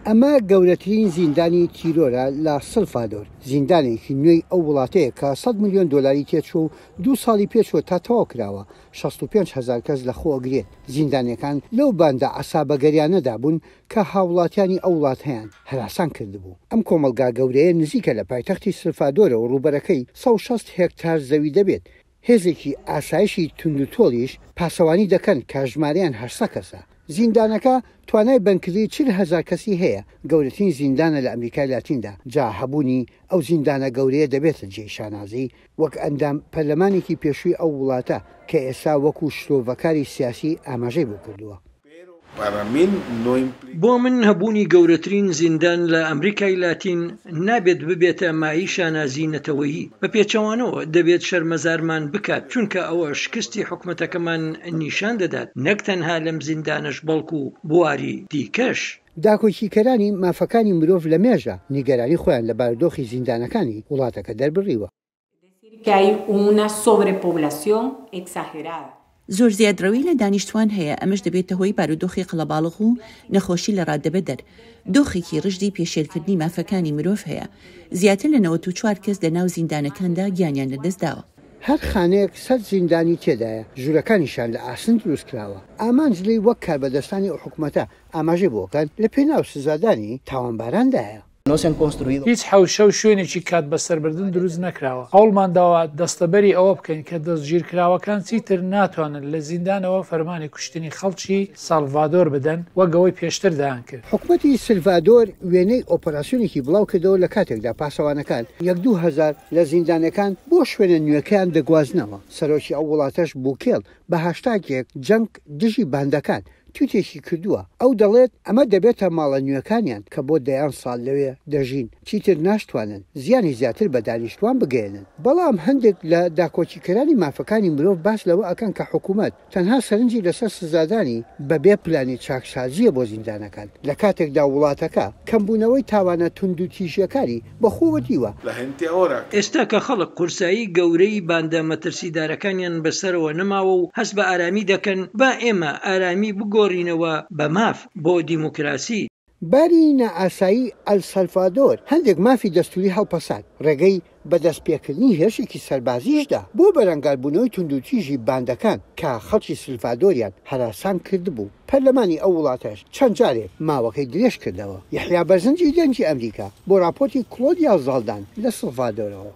ئەمە گەورەترین زیندانی تیرۆرە لە سلفادۆر، زیندانێکی نوێی ئەو وڵاتەیە کە 100 ملیۆن دۆلاری تێچووە و دوو ساڵی پێچووە تا تەواو کراوە، 65 هەزار کەس لەخۆئەگرێت. زیندانیەکان لەو باندە عەسابەگەریانەدا بوون کە هاوڵاتیانی ئەو وڵاتەیان هەراسان کردبوو. ئەم کۆمەڵگا گەورەیە نزیکە لە پایتەختی سلفادۆرەوە ڕووبەرەکەی 160 هێکتار زەوی دەبێت. هێزێکی ئاسایشی توندوتۆڵیش پاسەوانی دەکەن کە ژمارەیان 800 کەسە. زیندانەکە توانای بەندکردنی 40,000 کەسی هەیە، گەورەترین زیندانە لە ئەمریکای لاتیندا، جا هەبوونی ئەو زیندانە گەورەیە دەبێتە جێی شانازی وەک ئەندام پەرلەمانێکی پێشووی ئەو وڵاتە کە ئێستا وەکو شرۆڤەکاری سیاسی ئاماژەی بۆ کردووە. بۆ من هەبوونی گەورەترین زیندان لە ئەمریکای لاتین نابێت ببێتە مایەی شانازی نەتەوەیی، بە پێچەوانەوە دەبێت شەرمەزارمان بکات، چونکە ئەوە شکستی حکومەتەکەمان نیشان دەدات، نەک تەنها لەم زیندانەش بەڵکو بواری دیکەش. داکۆکیکەرانی مافەکانی مرۆڤ لە مێژە نیگەرانی خۆیان لە بارودۆخی زیندانەکانی وڵاتەکە دەربڕیوە. زۆر زیادڕەوی لە دانیشتوان هەیە، ئەمەش دەبێتە هۆی بارودۆخی قەڵەباڵغ و نەخۆشی لە ڕادەبەدەر. دۆخێکی ڕژدی پێشێلکردنی مافەکانی مرۆڤ هەیە. زیاتر لە 94 کەس لە ناو زیندانەکاندا گیانیان لەدەستداوە. هەر خانەیەک سەد زیندانی تێدایە، ژوورەکانیشیان لە ئاسن دروستکراوە. ئامانج لێی وەک کاربەدەستانی ئەو حکومەتە ئاماژەی بۆ کەن، لە پێناو سزادانی تاوانباراندایە. هیچ حەوشە و شوێنێکی کات بەسەربردن دروست نەکراوە. هەوڵمانداوە دەستەبەری ئەوە بکەین کە دەستگیرکراوەکان چیتر ناتوانن لە زیندانەوە فەرمانی کوشتنی خەڵکی سالڤادۆر بدەن وەک ئەوەی پێشتر دەیانکرد. حکومەتی سلڤادۆر وێنەی ئۆپەراسیۆنێکی بڵاوکردەوە لە کاتێکدا پاسەوانەکان یەک دوو هەزار لە زیندانیەکان بۆ شوێنە نوێکەیان دەگوازنەوە. سەرۆکی ئەو وڵاتەش بوکێڵ بە هاشتاگێک جەنگ دژی باندەکان تویتێکی کردووە، ئەو دەڵێت ئەمە دەبێتە ماڵە نوێکانیان کە بۆ دەیان ساڵ لەوێ دەژین، چیتر ناشتوانن زیانی زیاتر بە دانیشتوان بگەیەنن. بەڵام هەندێک لە داکۆکیکەرانی مافەکانی مرۆڤ باس لەوە ئەکەن کە حکومەت تەنها سەرنجی لەسەر سزادانی بەبێ پلانی چاکسازییە بۆ زیندانەکان، لە کاتێکدا وڵاتەکە کەمبوونەوەی تاوانە توندوتیژییەکانی بەخۆوە دیوە. ئێستا کە خەڵک قورسایی گەورەی باندە مەترسیدارەکانیان بەسەرەوە نەماوە و هەست بە ئارامی دەکەن، با ئێمە ئارامی بگۆڕینەوە بە ماف بۆ دیموکراسی. باری نائاسایی ئەلسەلفادۆر هەندێک مافی دەستووری هەڵپەسارد، ڕێگەی بە دەستپێکردنی هێرشێکی سەربازیش دا بۆ بەرەنگاربوونەوەی توندوتیژی باندەکان کە خەڵکی سلڤادۆریان هەراسان کردبوو، پەرلەمانی ئەو وڵاتەش چەند جارێک ماوەکەی درێژکردەوە. یەحیا بەرزنجی دەنگی ئەمریکا بۆ راپۆرتی کلۆدیا زاڵدان لە سلڤادۆرەوە.